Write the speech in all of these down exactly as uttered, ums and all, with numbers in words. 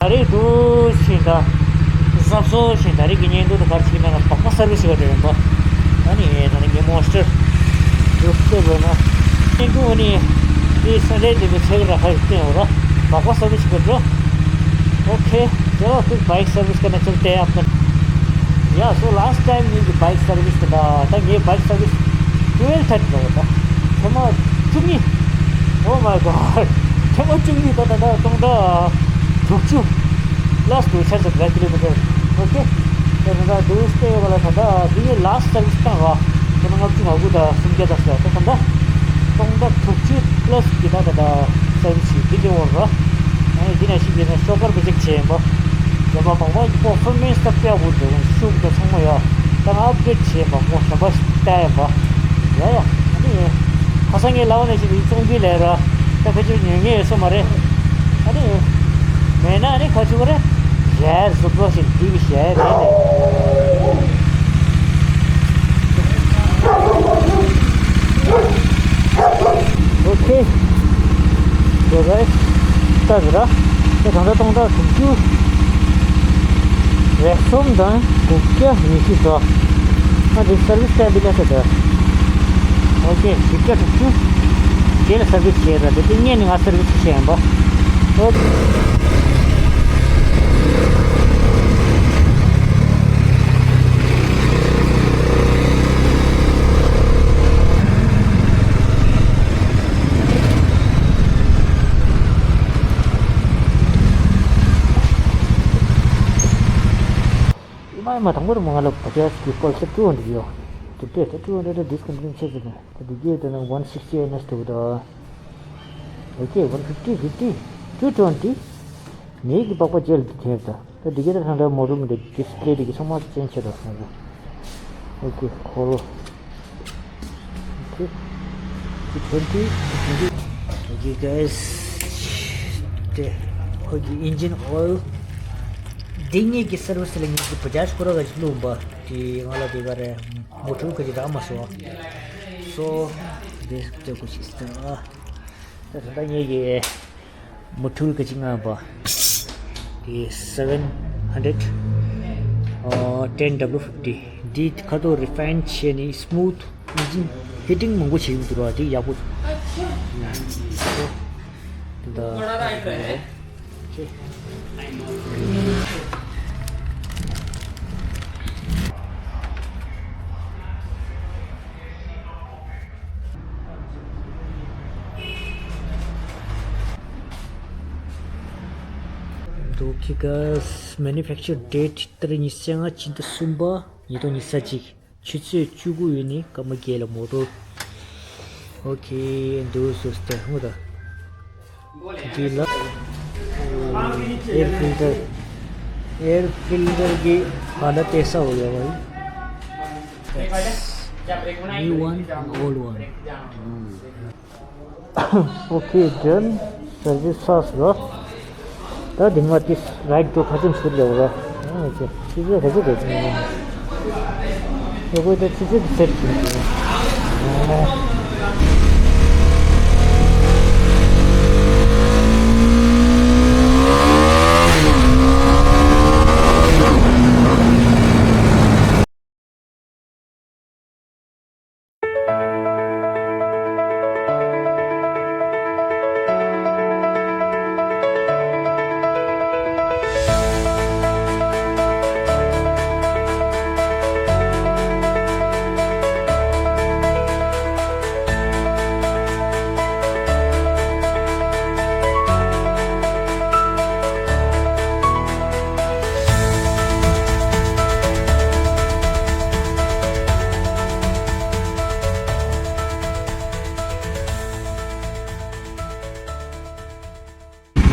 ད་རེས་འདུག་ཕྱིན་ད། གཟབ་གཟབ་ཕྱིན་ད་རེས་ཀྱི་བརྙན་ཐུང་དུ་ག་རེ་བྱེད་ཀྱི་ན་ན་སྦག་སྦག་སར་བི་སི་བྱེད་པ་དེ་ཡིན་པ། ཨ་ནི་ད་ནི་ངའི་མོན་སི་ཊར་འདུག་ལྟོས་དགོས་ན། བརྙན་ཐུང་ཨ་ནི་དེ་སན་ཌེ་དེ་ཚོ་ཚེ་གི་ར་ཁ་ཞིག་བསྟན་འོ་ར་སྦག་སྦག་སར་བི་སི་བྱེད་པ་འགྲོ། Okay, चलो फिर bike service करने चलते हैं अपन। या, so लास्ट टाइम ये bike service ད་ད་ངའི་བྷའིག་སར་བི་སི་ཊུ་ཝེལ་ཐར་ཊི་འགྲོ་བ་ད། ཐེངས་མ་བཅུ་གཉིས། Oh my God, ཐེངས་མ་བཅུ་གཉིས་ད་ད་ད་སྟོང་ཕྲག་དྲུག་ཅུ་པ་ལ་སི་དུ་ཆར་ཟེར་བྷའིག་ཀི་ལོ་མི་ཊར། Okay, ད་ད་ད་དུ་སྟེ་བ་ལ་ད་ད་འདི་ངའི་ལ་སི་ཊི་སར་བི་སི་བཏང་བ་ཁོ་ན་ལྔ་བཅུ་ང་དགུ་ད་སུམ་བརྒྱ་ད་ཟེར་ད་ད་ད་སྟོང་ཕྲག་དྲུག་ཅུ་པ་ལ་སི་གི་ད་ད་ད་སར་བི་སི་ཞིག་འདི་འདྲ་འོར་ར། ཨ་ནི་འདི་ན་ཞིག་ཡིན་ན་ཤོག་དཀར་པོ་ཅིག་བྱས་ཡིན་པ། རྒྱ་མ་བང་བ་ཡི་པོ་ཕོར་མེན་སི་ད་དཔེ་ཡག་པོ་འདུག་ཤུགས་དང་ཚང་མ་ཡོད། ད་ང་ཨབ་གྲེ་ཌི་བྱས་པ་ཁོ་ཞབས་པ་ཞིག་བལྟ་ཡིན་པ། ཡ་ཡ། ཨ་ནི་ཁ་སང་ངས་ལབ་པ་ནང་བཞིན་འདི་བཙོང་རྒྱུ་ལས་ར། ད་ཕལ་ཆེར་ཉོ་མཁན་ཡོད་ས་མ་རེད། ཨ་ནི་མེད་ན་ཨ་ནི་ག་ཆུ་ག་རེད། ཞལ་བཟོ་པོ་ཞིག་འདི་གི་ཞལ་རེད་ནས། Okay, so guys, ད་ཟེར་ར། ད་གང་ལྟར་སྟོང་ཕྲག་དྲུག་ཅུ་རེ་གསུམ་དང་དགུ་བརྒྱ་ཉི་ཤུ་རྩ། ང་འདི་སར་བི་སི་སྟན་འདི་ལ་ཟེར་ད། Okay, དགུ་བརྒྱ་དྲུག་ཅུ། དེ་ལ་སར་བི་སི་བྱས་ར། དེ་དེ་ངས་ནི་ང་སར་བི་སི་བྱས་ཡིན་པ། Okay. ཨི་མ་ཨི་མ། དང་པོར་མ་ང་ལ་བ་ཇཱཇ་གི་པོལ་སར་ཊུ་ཧན་ཌེ་ཌི་ཡོད། དེ་དེ་ཊུ་ཧན་ཌེ་ཌི་ཌི་སི་ཀོན་ཊི་ནུ་ཡི་བྱས་ཟེར་ན། དེ་དེ་གའི་དེ་ན་ཝན་སིག་སི་ཊི་ཨེན་ཨེས་འདུག་ད། Okay, one fifty, fifty, two twenty. ངེད་ཀྱི་པགས་པ་ཇེལ་དེ་ཐེབས་ད། ད་འདི་གའི་ད་ཐང་ད་མོ་རུ་མི་འདུག་ཌི་སི་པ་ལེ་འདི་གའི་ཚང་མ་ཅན་ཆེ་ད་སོང་གོ། Okay, ཁོ་རོ། Okay, two twenty, two twenty. Okay, guys. དེ་ཁོ་གི་ཨིན་ཇིན་ཨོ་ཡིལ། འདི་ངེད་ཀྱི་སར་བི་སི་ལ་ངེད་ཀྱི་བ་ཇཱཇ་ཁོ་ར་ག་ཅིག་བླུགས་པ། དེ་ང་ལ་དེ་ག་རེ་མོ་ཊ་ག་ཅིག་རག་མ་སོང་། So, this is the good sister. ད་ད་ངེད་ཀྱི་མོ་ཊ་ག་ཅིག་མངགས་པ། དེ་seven hundred, ཨ་ten W fifty། འདི་ཁ་ཐོག་རི་ཕའིན་བྱས་ནས་སི་མུ་ཐི་ཨིན་ཇིན་ཧི་ཊིང་མང་པོ་བྱེད་ཡོང་འདུག་ར། དེ་ཡག་པོ་འདུག་འདི་ད། འདུག་ཁི་ག་manufacture date ཏ་རིག་ཉི་ཤུ་རྩ་ལྔ་ཕྱི་ཟླ་གསུམ་པ་ཉིས་སྟོང་ཉི་ཤུ་རྩ་གཅིག་ཆུ་ཚོད་བཅུ་དགུ་ཡོལ་ནས་སྐར་མ་བརྒྱད་ལ་མོ་ཊ། Okay, འདུག་སོ་སྟེ་ཧུ་ད། དེ་ལ་air filter, air filter གི་ཧ་ལ་ཏེ་ས་འོ་ཡ་བ་ཡི། New one, old one. Okay, done. Service ས་སོ། ད་དེ་མ་དེ་རའིཌ་དུ་ཁ་ཚོན་ཟུར་ལ་འོ་ར། ཨ་ཅེ་ཆུ་ཚོད་ག་ཚོད་རེད། ཨོ་ཁོ་ད་ཆུ་ཚོད་ཀྱི་སེར་གྱི།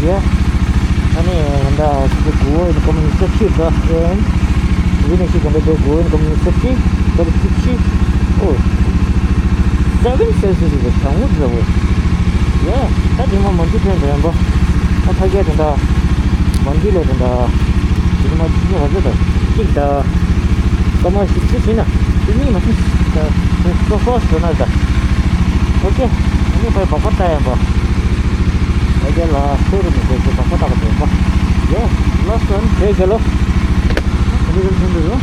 ཡ། ཨ་ནི་ད་ཅིག་གོ་ཡིན་ཀམ་ནི་སེ་ཕི་ད་ཨེན། ཝི་ནེ་ཤི་ག་འདྲ་འདུག་གོ་ཡིན་ཀམ་ནི་སེ་ཕི་ད་རེ་ཅིག་ཤི། ཨོ། seven Celsius རེད། གྲང་མོ་འདྲ་བོ། ཡ། ད་དེ་མ་མ་འདི་ཐོན་འདྲ་ཡིན་པ། ཨ་ཕ་གིར་དེ་འདྲ། མ་འདི་ལས་དེ་འདྲ། དེ་མ་ཅིག་ཤི་བ་ཟེར་ད། ཅིག་ད། ཀ་མ་ཞིག་ཅིག་ཤི་ན། དེ་ནི་མ་ཤི། ད། སོ་སོ་སོ་ན་ད། ཨོ་ཀེ། ཨ་ནི་ཕའི་བག་པ་ལྟ་ཡིན་པ། ཨོ་ཀེ་ལ་ཤོ་རུ་མི་དགོས་ཀྱི་བག་པ་ལྟ་བ་དགོས་པ། Yeah, last one. Hey, hello. Hello, hello, hello.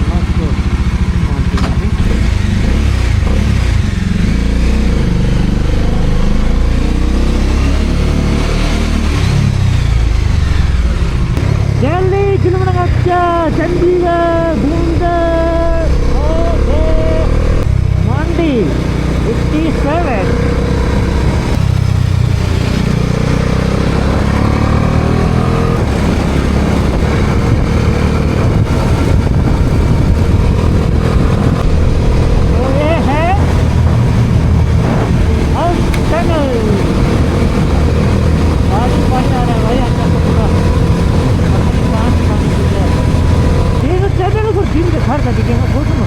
Last one. Delhi, Tilmanagatcha, Chandigarh, Bhuntar, okay. Mandi, fifty-seven. तो ये है हर टनल। आज पानी आ रहा है भाई, अंदर से पूरा पानी, पानी गिर रहा है। ये जो टनल को दिन के घर का दिखेगा, वो सुनो।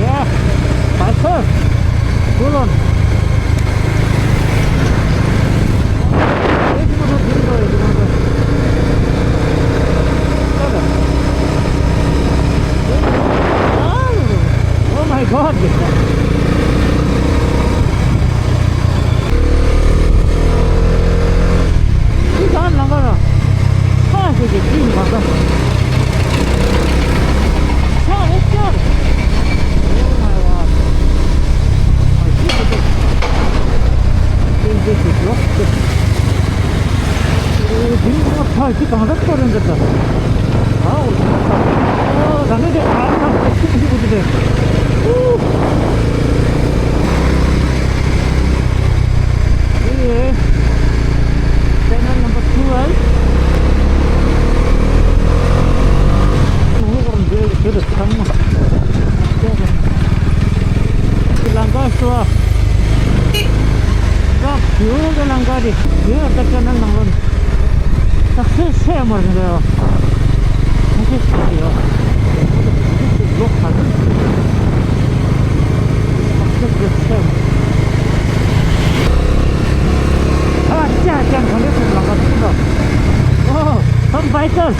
या, भाई साहब, बोलो ना। Oh my God! Channel number two ཨ། ངོ་བོ་འདི་དེ་ཚང་མ། ལང་ཀ་སོ། ཀ་བོད་ཀྱི་ལང་ཀ་རེད། བོད་ཀྱི་ཆ་ནས་ནང་ལོགས་ཏག་ཏག་སེ་མར་འདི་ཡོད། ཁ་ཤས་ཤིག་ཡོད། ལོག་ཁ་ཤས་ཤིག་སེ་མར། ཨ་ཅག་ཅག་ག་ལེ་སོང་ལང་ཀ་ཐུག་ད། Oh, some bikers.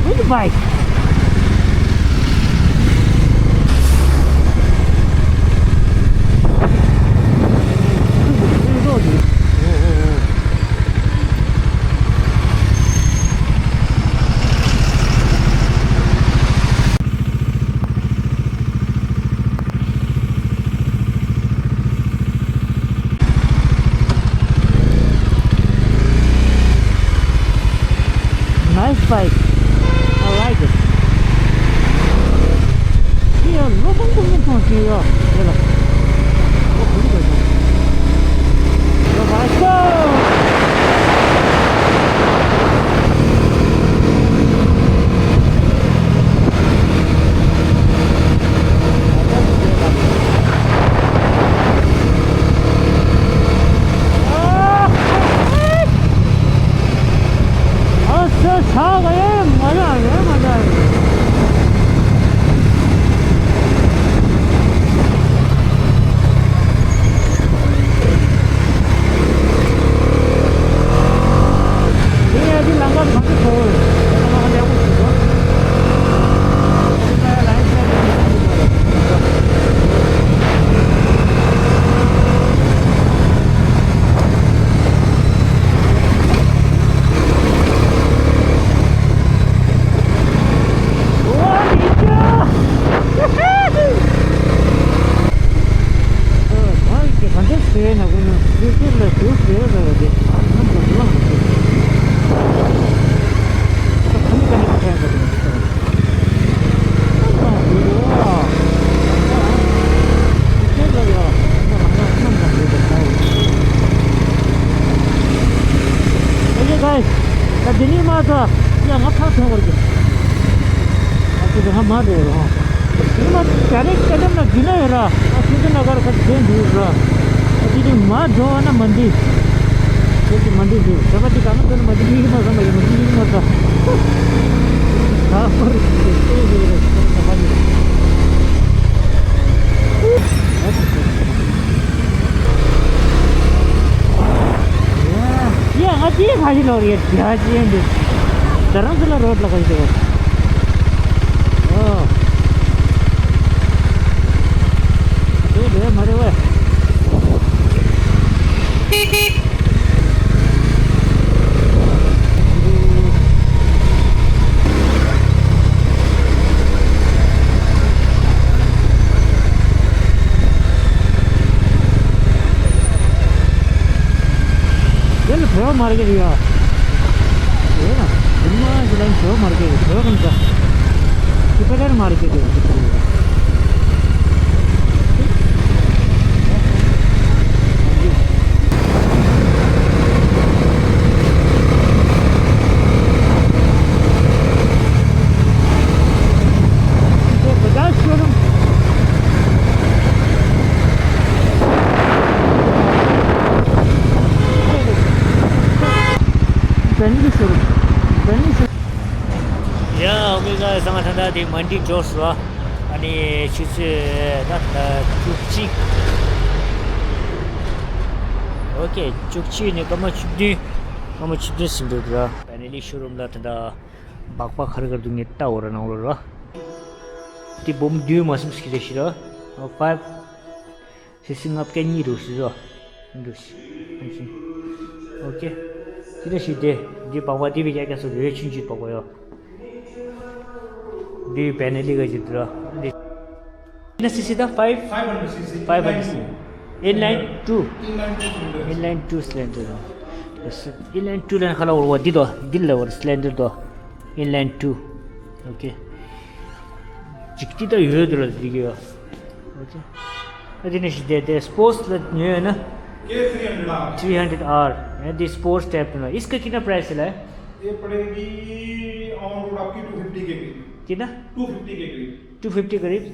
With bike. Nice bike. I like it. Yeah, look at the little here. Yeah. Oh, look at that. Yeah, my God. Okay, guys. ད་འདི་ནས་མར་ད་ཡ་ང་ཕར་ཐོན་བར་གྱི། ཨ་ཙི་ད་ང་མར་འགྲོ་རོགས། འདི་མ་ད་རེས་སྐྱ་ལམ་ན་འདི་ན་ཡོད་ར། ཨ་ཙི་ད་ན་གར་ཁ་ཆེན་འདུག་ར། ཨ་ཙི་འདི་མར་འགྲོ་བ་ན་མ་འདི། ཁྱེད་ཀྱི་མ་འདི་འདུག་ད་པ་འདི་ག་ང་ཐོན་ན་མ་འདི་མི་ཡིན་མ་ད་མ་ཡིན་མ་འདི་མི་ཡིན་མ་ད། ད་པར་ཁྱེད་ཀྱི་ཡོད་ར་ད་པ་འདི། ཡ་ང་ཅི་ཕ་ཞིག་ལོར་ཡོད་རྒྱ་ཅན་འདི། རྡ་རམ་ས་ལ་རོད་ལ་ག་ཞིག་འདུག་ཨོ། དེ་ལས་མ་རེད་བས། मार्केट या। ये ना, इनमें जिला जो मार्केट, जो कौन सा? कितना मार्केट है? ये Bajaj showroom. Bentley showroom. Bentley showroom. ཡ། ཨོ་ཀེ་ག་ས་ང་ད་ལྟ་དེ་མན་ཌི་འབྱོར་སོང་། ཨ་ནི་ཆུ་ཚོད་ད་ལྟ་བཅུ་གཅིག་ཨོ་ཀེ། བཅུ་གཅིག་ནས་སྐར་མ་བཅུ་བདུན། སྐར་མ་བཅུ་བདུན་ཟིན་འདུག་ར། Bentley showroom ལ་ད་ལྟ་སྦག་སྦག་ག་རེ་ག་རེ་འདུག་ངས་ལྟ་འོ་ར་ནང་ལོ་ར། དེ་སྦོམ་བདུན་མ་གསུམ་ཞིག་རེད་ཤི་ར། ཨ། ཕའིབ། སི་སི་ལྔ་བརྒྱ་གཉིས་རུ་སི་སོ། འདུག་སི། ཨོ་ཀེ། དེ་འདྲ་ཞིག་དེ། འདི་སྦག་སྦག་འདི་བི་རྒྱ་རྒྱ་སོ་རེ་ཆུན་ཆུན་སྦག་སྦག་ཡོད། འདི་བེ་ནེ་ལི་ག་ཅིག་འདུག་ར། འདི། ན་སི་སི་ད་ཕའིབ། Five hundred cc. Five hundred cc. Inline two. Inline two cylinder. Inline two cylinder. Inline two ལན་ཁ་ལ་འོར་བ་འདི་དོ། འདི་ལ་འོར་སི་ལིན་ཌར་དོ། Inline two. ཨོ་ཀེ། ཅིག་ཏི་ད་ཡོད་དུ་ལ་འདི་གི་ཡོད། ཨོ་ཀེ། ཨ་དེ་ནས་ཞིག་དེ་དེ་སི་པོར་ཊི་ལ་ཉོས་ཡོད་ན། K three hundred R. Three hundred R. ཨ་དེ་སི་པོར་ཊི་ཊའིབ་དུ་ན། इसका कितना प्राइस है? ये पड़ेगी on road आपकी two fifty के करीब। कितना? Two fifty के करीब। Two fifty करीब।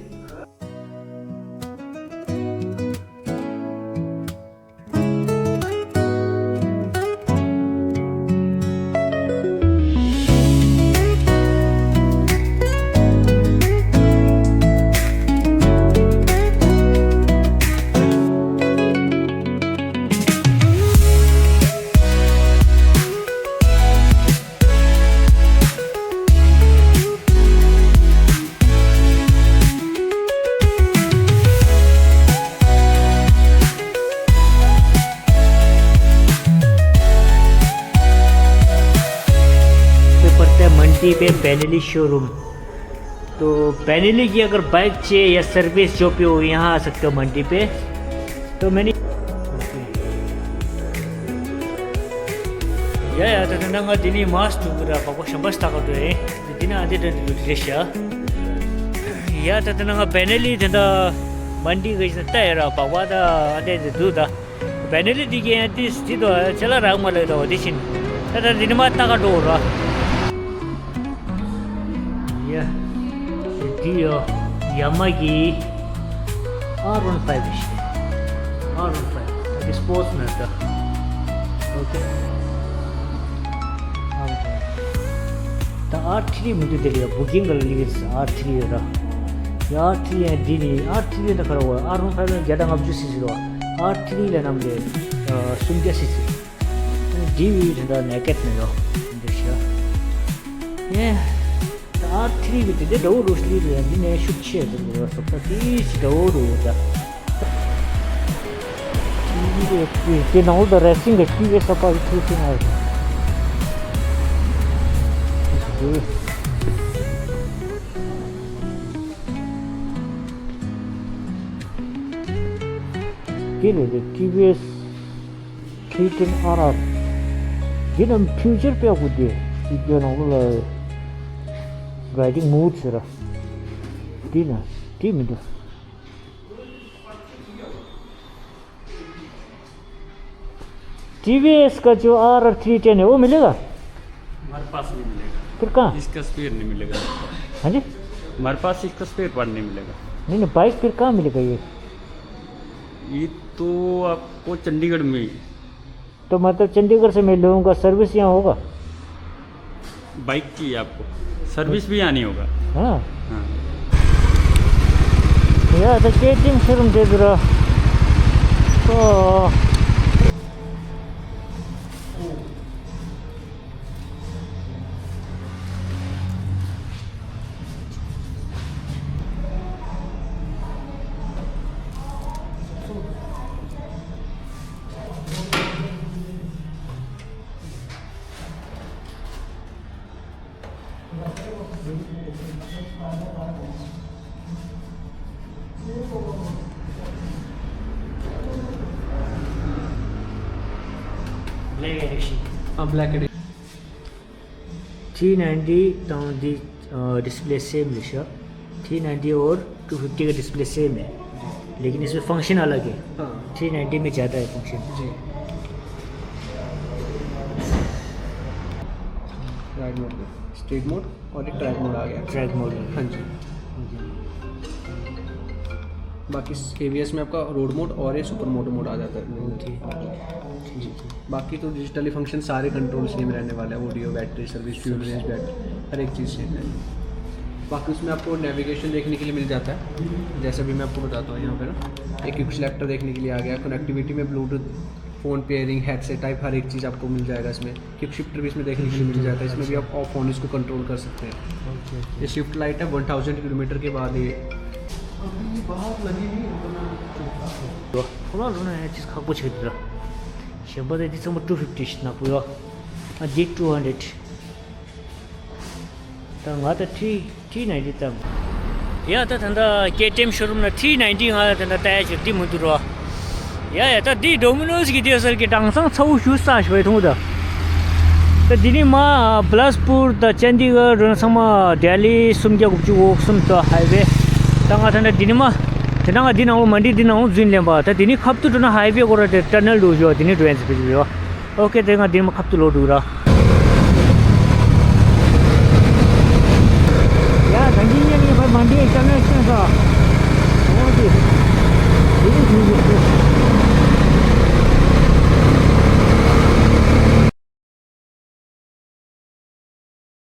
ये पड़ता है मंडी पे बेनेली शोरूम। तो बेनेली की अगर बाइक चाहिए या सर्विस जो भी हो, यहाँ आ सकते हो मंडी पे। तो मैंने ཡ་ཡ། ད་ལྟ་ན་ང་འདི་ནས་མར་འགྲོ་གི་ར། སྦག་སྦག་ཞོན་པ་ཞིག་ལྟ་ག་འགྲོ་ཡིན། འདི་ན་འདི་འདྲ་འདི་འདྲ་རེད་ཤག་ཡ། ད་ལྟ་ན་ང་བེ་ནེ་ལི་དེ་འདྲ་མན་ཌི་གི་ལྟ་ཡ་ར། སྦག་སྦག་ད་འདི་འདྲ་འདུག་ད། བེ་ནེ་ལི་འདི་གའི་ཡང་ཏིས་འདི་དོ་ཅ་ལག་རག་མ་ལེ་དོ་འདི་བཞིན། ད་ད་འདི་ནས་མར་ལྟ་ག་འགྲོ་ར། ཡ། འདི་ཡོ། ཡ་མ་གི་ཨར་ཝན་ཕའིབ་ཞིག་ཨར་ཝན་ཕའིབ། ད་འདི་སི་པོར་ཊི་ནང་ད། ཨོ་ཀེ། ཨར་ཝན་ཕའིབ། ད་ཨར་ཐི་རི་མི་འདུག་དེ་ལ་ཡ་བུ་ཀིང་ག་ལ་ལི་གི་ཨར་ཐི་རི་ཡོད་ར། ཡ་ཨར་ཐི་རི་ཡ་འདི་ནི་ཨར་ཐི་རི་ད་ག་ར་བ། ཨར་ཝན་ཕའིབ་ལ་བརྒྱ་དང་ལྔ་བཅུ་སི་སི་རོ། ཨར་ཐི་རི་ལ་ནམ་ལས་སུམ་བརྒྱ་སི་སི། ཌི་ཝི་དེ་འདྲ་ནེ་ཀེཌ་ནས་ཡོད་འདི་ཤ། ཡེ། ཨར་ཐི་རི་བི་དེ་འདྲ་འདྲ་བོ་རུ་ཤི་ལི་རེད། འདི་ནས་ཤུགས་ཆེ་ཟེར་དགོས་སོགས་ད་དེ་ཞིག་འདྲ་བོ་རུ་ད། དེ་ནང་ལོ་ད་རེ་སིང་གི་ཀི་ཝེ་ས་པ་གི་ཐུག་ཐུག་ང་རེད། དེ་ལས་དེ་ཀི་ཝེ་ས། ཁྲི་ཊན་ཨར་ཨར། འདི་རྣམས་ཕིའུ་ཅར་དཔེ་ཡག་པོ་འདུག་སི་ཌི་ཡོ་ནང་ལོགས་ལ་རའི་ཌིང་མུ་ཌི་ཟེར་ར། འདི་ན་འདི་མི་འདུག टी वी एस का जो आर आर थ्री टेन है, वो मिलेगा? हमारे पास नहीं मिलेगा। फिर कहाँ? इसका स्पेयर नहीं मिलेगा। हाँ जी? हमारे पास इसका स्पेयर पार्ट नहीं मिलेगा। नहीं, नहीं, बाइक फिर कहाँ मिलेगा ये? ये तो आपको चंडीगढ़ में। तो मतलब चंडीगढ़ से मैं लूँगा, सर्विस यहाँ होगा? बाइक की आपको सर्विस भी यहाँ नहीं होगा। हाँ। हाँ। या तो के टी एम शोरूम दे दो। तो Black Edition. हाँ, ब्लैक एडिशन। थ्री नाइंटी དང་འདི་ཨ་ཌིས་པི་ལེ་སེམ་རེད་ཤག་ཐི་ནའིན་ཊི་འོར་ཊུ་ཕིབ་ཊི་གི་ཌིས་པི་ལེ་སེམ་རེད། लेकिन इसमें फंक्शन अलग है। हाँ। थ्री नाइंटी में ज़्यादा है फंक्शन। जी। राइट मोड पे स्ट्रेट मोड और एक ट्रैक मोड आ गया। Track mode. हाँ जी। बाकी केवीएस में आपका रोड मोड और ये सुपर मोटो मोड आ जाता है। ओके। जी। बाकी तो डिजिटली फंक्शन सारे कंट्रोल सेम रहने वाले हैं, audio, battery, service, fuel range, battery, हर एक चीज़ सेम है। बाकी उसमें आपको नेविगेशन देखने के लिए मिल जाता है, जैसे भी मैं आपको बताता हूँ। यहाँ पे ना एक क्विक सिलेक्टर देखने के लिए आ गया, कनेक्टिविटी में Bluetooth, phone pairing, headset type, हर एक चीज़ आपको मिल जाएगा इसमें। क्विक शिफ्टर भी इसमें देखने के लिए मिल जाता है, इसमें भी आप ऑफ ऑन इसको कंट्रोल कर सकते हैं। Okay, okay. ये स्विफ्ट लाइट है, वन थाउजेंड किलोमीटर के बाद ये अभी बाहर लगी हुई है, तो मैं आपको चलता हूँ। ཁོ་ལ་རུ་ན་ཡ་ཅིག་ཁག་པོ་ཆགས་འདུག་ར། གཞན་པ་དེ་འདི་ཚང་མ་ཊུ་ཕིབ་ཊི་ཞིག་ནག་པོ་ཡོད། ཨ་འདི་ཊུ་ཧན་ཌེཌ། ད་ང་ད་ཐི་ཐི་ནའིན་ཊི་ཙམ། ཡ་ད་ད་ལྟ་ཀེ་ཊི་ཨེམ་ཤོ་རུམ་ན་ཐི་ནའིན་ཊི་ང་ད་ལྟ་ལྟ་ཡ་ཞིག་འདི་མི་འདུག་ར། ཡ་ཡ་ད་འདི་ཌོ་མི་ནོས་ཀྱི་འདི་ཟེར་གི་དྭངས་གཙང་ཚ་བོ་ཞུ་ས་ཞོ་ཡི་ཐུང་ད། ད་འདི་ནི་མ་བི་ལཱ་སི་པུར་ད་ཅན་དི་གྷར་རུ་ན་ཚང་མ་ལྡི་ལི་སུམ་བརྒྱ་དགུ་བཅུ་གོ་གསུམ་ད་ཧའི་ཝེ། ད་ང་ད་ད་འདི་ནི་མ་དེ་ན་ང་འདི་ནང་ལོ་མ་འདི་འདི་ནང་ལོ་རྫུན་ལེན་པ་ད་འདི་ནི་ཁབ་ཏུ་འགྲོ་ན་ཧའི་ཝེ་སྐོར་ར་དེ་ཊ་ནལ་འགྲོ་ཞོ་འདི་ནི་འགྲོ་ཡན་ཟི་ཕི་ཡོ། ཨོ་ཁེ་དེ་ང་འདི་ནི་མ་ཁབ་ཏུ་ལོ་འགྲོ་ར།